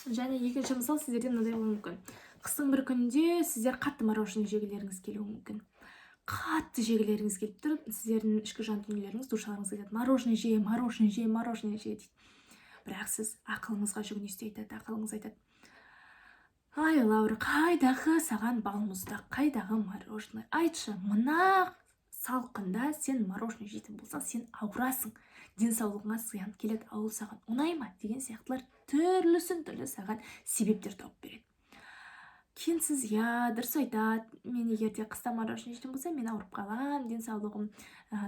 Және екінші мысал сіздерде мынандай болуы мүмкін: қыстың бір күнінде сіздер қатты мороженое жегілеріңіз келуі мүмкін. Қатты жегілеріңіз келіп тұр. Сіздердің ішкі жан дүниелеріңіз, душаларыңыз айтады: «Мороженое же, мороженое же, мороженое же», – дейді. Бірақ сіз ақылыңызға жүгінесіз де, айтады, ақылыңыз айтады: «Ай, Лаура, қайдағы саған балмұздақ, қайдағы мороженое? Айтшы, мына салқында сен мороженое жейтін болсаң, сен ауырасың, денсаулығыңа зиян келеді, ал ол саған ұнай ма?» деген сияқтылар, түрлісін түрлі саған себептер тауып береді. Кейін сіз: «Иә, дұрыс айтады, мен егер де қыста мороженое жейтін болсам, мен ауырып қаламын, денсаулығым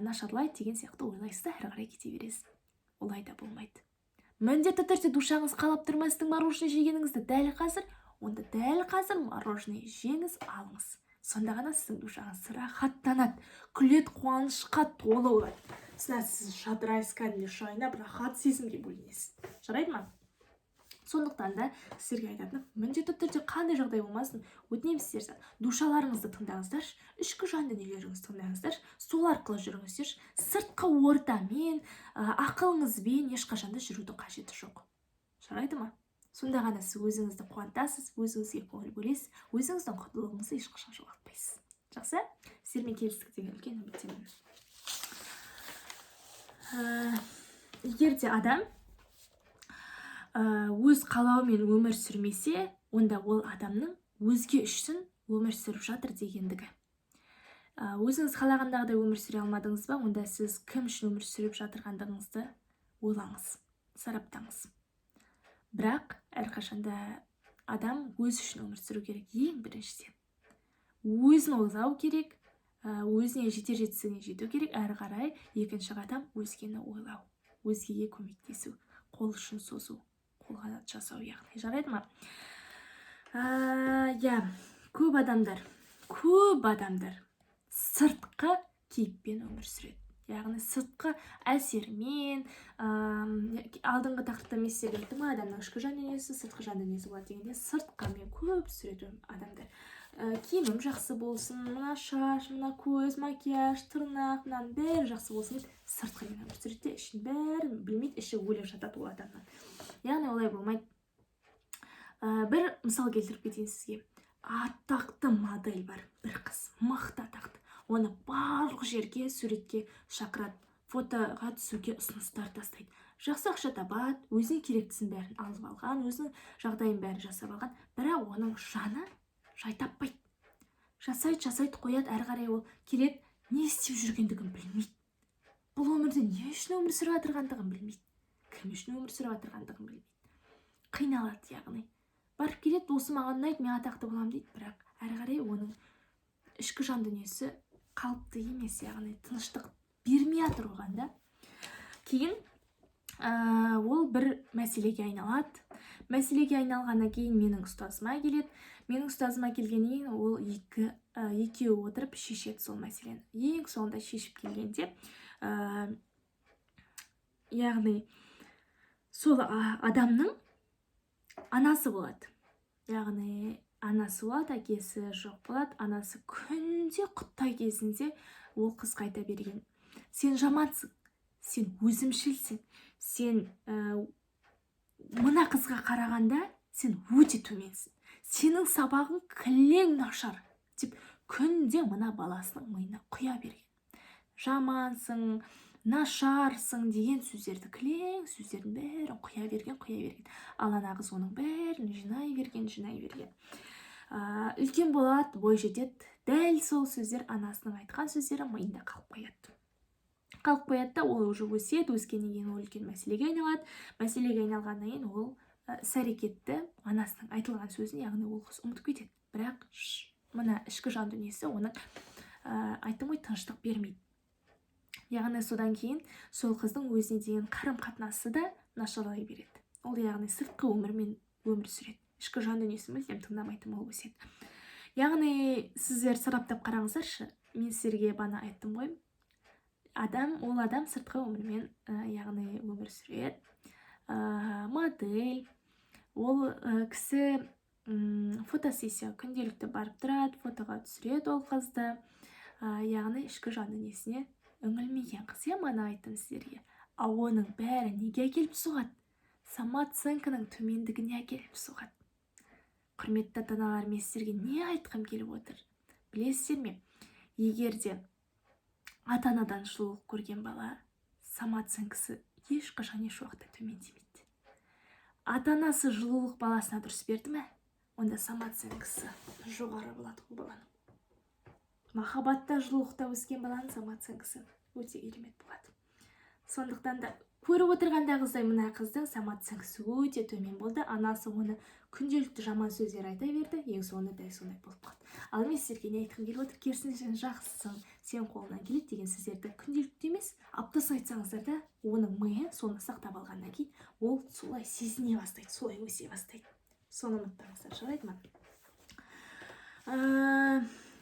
нашарлайды», – деген сияқты ойлайсыз да, әрі қарай кете бересіз. Олай да болмайды. Міндетті түрде душаңыз қалап тұр ма сіздің мороженое жегеніңізді дәл қазір? Онда дәл қазір мороженое жеңіз, алыңыз. Сонда ғана сіздің душаңыз рахаттанады, күледі, қуанышқа толы болады. Сіз жадырайсыз, кәдімгідей жайнап, рахат сезімге бөленесіз. Жарайды ма? Сондықтан да сіздерге айтатыным: міндетті түрде қандай жағдай болмасын, өтінемін сіздерден, душаларыңызды тыңдаңыздаршы, ішкі жан дүниелеріңізді тыңдаңыздаршы, сол арқылы жүріңіздерші. Сыртқы ортамен, ақылыңызбен ешқашан да жүрудің қажеті жоқ. Жарайды ма? Сонда ғана сіз өзіңізді қуантасыз, өзіңізге көңіл бөлесіз, өзіңіздің құндылығыңызды ешқашан жоғалтпайсыз. Жақсы, сіздермен келістік деген үлкен үміттемін. Егер де адам өз қалауымен өмір сүрмесе, онда ол адамның өзге үшін өмір сүріп жатыр дегендігі. Өзіңіз қалағандағыдай өмір сүре алмадыңыз ба? Онда сіз кім үшін өмір сүріп жатырғандығыңызды ойлаңыз, сараптаңыз. Бірақ әрқашанда адам өзі үшін өмір сүру керек. Ең біріншіден, өзін ойлау керек, өзіне жетер жетістігіне жету керек. Әрі қарай екінші қадам – өзгені ойлау, өзгеге көмектесу, қол ұшын созу, қолқанат жасау, яғни. Жарайды ма? Иә, көп адамдар сыртқы кейіппен өмір сүреді, яғни сыртқы әсермен. Алдыңғы тақырыпта мен сіздерге айттым ғой, адамның ішкі жан дүниесі, сыртқы жан дүниесі болады дегенде, сыртқымен көп сүреді адамдар. Киімім жақсы болсын, мына шаш, мына көз, макияж, тырнақ, мынаның бәрі жақсы болсын деп, сыртқымен өмір сүреді де, ішін бәрін білмейді, іші өліп жатады ол адамның. Яғни олай болмайды. Бір мысал келтіріп кетейін сізге. Атақты модель бар, бір қыз, мықты атақты. Оны барлық жерге суретке шақырады, фотоға түсуге ұсыныстар тастайды. Жақсы ақша табады, өзіне керектісін бәрін алып алған, өзінің жағдайын бәрін жасап алған. Бірақ оның жаны жай таппайды. Жасайды, жасайды, қояды. Әрі қарай ол келеді, не істеп жүргендігін білмейді, бұл өмірде не үшін өмір сүріп жатырғандығын білмейді, кім үшін өмір сүріп жатырғандығын білмейді, қиналады. Яғни барып келеді, осы маған ұнайды, мен атақты боламын дейді. Бірақ әрі қарай оның ішкі жан дүниесі қалыпты емес, яғни тыныштық бермей жатыр оған да. Кейін ол бір мәселеге айналады. Мәселеге айналғаннан кейін менің ұстазыма келеді. Менің ұстазыма келгеннен кейін ол екеуі отырып шешеді сол мәселені. Ең соңында шешіп келгенде, яғни сол адамның анасы болады, яғни анасы болады, әкесі жоқ болады. Анасы күнде құттай кезінде ол қызға айта берген: «Сен жамансың, сен өзімшілсің, сен мына қызға қарағанда сен өте төменсің, сенің сабағың кілең нашар», – деп күнде мына баласының миына құя берген. Жамансың, нашарсың деген сөздерді, кілең сөздердің бәрін құя берген, құя берген. Ал ана қыз оның бәрін жинай берген, жинай берген. Үлкен болады, бой жетеді, дәл сол сөздер, анасының айтқан сөздері миында қалып қояды, қалып қояды да, ол уже өседі. Өскеннен кейін ол үлкен мәселеге айналады. Мәселеге айналғаннан кейін ол іс әрекетті, анасының айтылған сөзін, яғни ол қыз ұмытып кетеді. Бірақ мына ішкі жан дүниесі оның, айттым ғой, тыныштық бермейді. Яғни содан кейін сол қыздың өзіне деген қарым қатынасы да нашарлай береді. Ол, яғни, сыртқы өмірмен өмір сүреді, ішкі жан дүниесін мүлдем тыңдамайтын болып өседі. Яғни сіздер сараптап қараңыздаршы. Мен сіздерге бағана айттым ғой, адам, ол адам сыртқы өмірмен, яғни өмір сүреді. Модель ол кісі, фотосессия күнделікті барып тұрады, фотоға түсіреді ол қызды. Яғни ішкі жан дүниесіне үңілмеген қыз, иә, мана айттым сіздерге. Ал оның бәрі неге әкеліп соғады? Самооценканың төмендігіне әкеліп соғады. Құрметті ата аналар, мен сіздерге не айтқым келіп отыр, білесіздер ме? Егер де ата анадан жылулық көрген бала самооценкасы ешқашан, еш уақытта төмендемейді. Ата анасы жылулық баласына дұрыс берді ме, онда самооценкасы жоғары болады ол баланың. Махаббатта, жылулықта өскен баланың самооценкасы өте керемет болады. Сондықтан да көріп отырғандағыздай, мына қыздың самооценкасы өте төмен болды. Анасы оны күнделікті жаман сөздер айта берді, ең соңында дәл сондай болып қалды. Ал мен сіздерге не айтқым келіп отыр? Керісінше, сен жақсысың, сен қолыңнан келеді деген сөздерді күнделікті емес, аптасына айтсаңыздар да, оның миы соны сақтап алғаннан кейін ол солай сезіне бастайды, солай өсе бастайды. Соны ұмытпаңыздар, жарайды ма?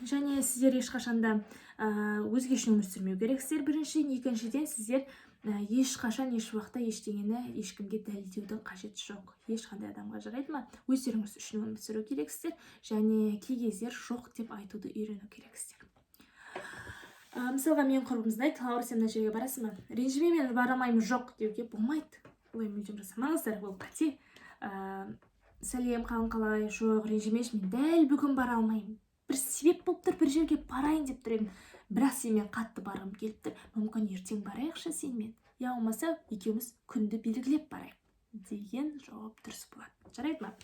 Және сіздер ешқашан да өзгеше өмір сүрмеу керексіздер, біріншіден. Екіншіден, сіздер ешқашан, еш уақытта ештеңені ешкімге дәлелдеудің қажеті жоқ ешқандай адамға, жарайды ма? Өздеріңіз үшін өмір сүру керексіздер және кей кездер жоқ деп айтуды үйрену керексіздер. Мысалға, менің құрбым знает: «Лаура, сен мына жерге барасың ба? Ренжіме, мен бара алмаймын». Жоқ деуге болмайды, олай мүлдем жасамаңыздар, ол қате. «Сәлем, қалың қалай? Жоқ, ренжімеші, мен дәл бүгін бара алмаймын, бір себеп болып тұр, бір жерге барайын деп тұр едім, бірақ сенімен қатты барғым келіп тұр. Мүмкін, ертең барайықшы сенімен, я болмаса екеуміз күнді белгілеп барайық» деген жауап дұрыс болады, жарайды ма?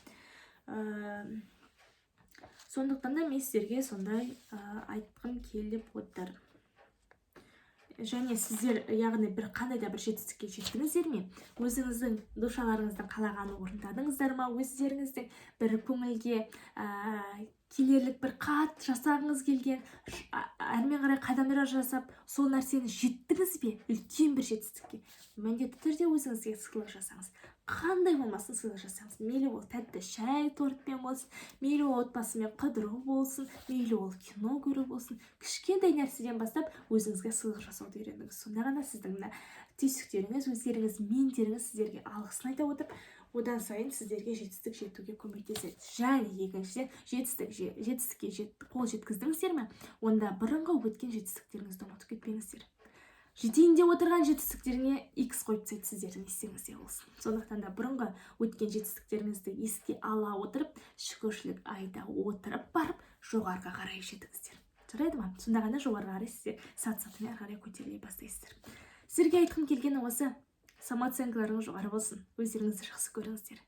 Сондықтан да мен сіздерге сондай айтқым келіп отыр. Және сіздер, яғни бір қандай да бір жетістікке жеттіңіздер ме? Өзіңіздің душаларыңыздың қалағанын орындадыңыздар ма? Өздеріңіздің бір көңілге келерлік, бір қатты жасағыңыз келген, әрмен қарай қадамдар жасап, сол нәрсені жеттіңіз бе, үлкен бір жетістікке? Міндетті түрде өзіңізге сыйлық жасаңыз. Қандай болмасын сыйлық жасаңыз, мейлі ол тәтті шай тортпен болсын, мейлі ол отбасымен қыдыру болсын, мейлі ол кино көру болсын. Кішкентай нәрседен бастап өзіңізге сыйлық жасауды үйреніңіз. Сонда ғана сіздің мына түйсіктеріңіз, өздеріңіз, мендеріңіз сіздерге алғысын айта отырып, одан сайын сіздерге жетістік жетуге көмектеседі. Және екіншіден, жетістікке қол жеткіздіңіздер ме, онда бұрынғы өткен жетістіктеріңізді ұмытып кетпеңіздер. Жетейін деп отырған жетістіктеріңе икс қойып тастайды, сіздердің естеріңізде болсын. Сондықтан да бұрынғы өткен жетістіктеріңізді еске ала отырып, шүкіршілік айта отырып барып, жоғарыға қарай жетіңіздер, жарайды ма? Сонда ғана жоғарыға қарай сіздер сат сатымен ары қарай көтеріле бастайсыздар. Сіздерге айтқым келгені осы: самооценкаларыңыз жоғары болсын, өздеріңізді жақсы көріңіздер,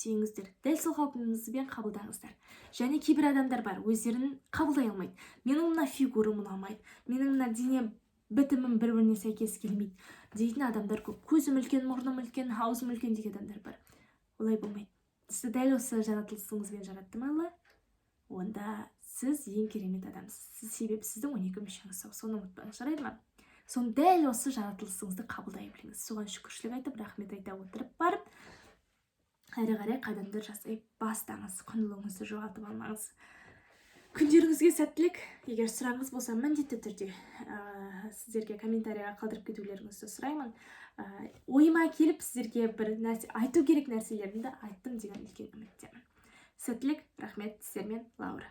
сүйіңіздер, дәл сол қалпыңызбен қабылдаңыздар. Және кейбір адамдар бар, өздерін қабылдай алмайды. «Менің мына фигурам ұнамайды, менің мына дене бітімім бір біріне сәйкес келмейді» дейтін адамдар көп. «Көзім үлкен, мұрным үлкен, аузым үлкен» деген адамдар бар. Олай болмайды. Сізді дәл осы жаратылысыңызбен жаратты ма Алла, онда сіз ең керемет адамсыз. Себебі сіздің 12 мүшеңіз сау, соны ұмытпаңыз, жарайды ма? Соны, дәл осы жаратылысыңызды қабылдай біліңіз. Соған шүкіршілік айтып, рахмет айта отырып барып, әрі қарай қадамдар жасай бастаңыз. Құндылығыңызды жоғалтып алмаңыз. Күндеріңізге сәттілік! Егер сұрағыңыз болса, міндетті түрде сіздерге комментарийға қалдырып кетулеріңізді сұраймын. Ойыма келіп, сіздерге бір нәрсе айту керек нәрселерімді айттым деген үлкен үміттемін. Сәттілік, рахмет! Сіздермен Лаура.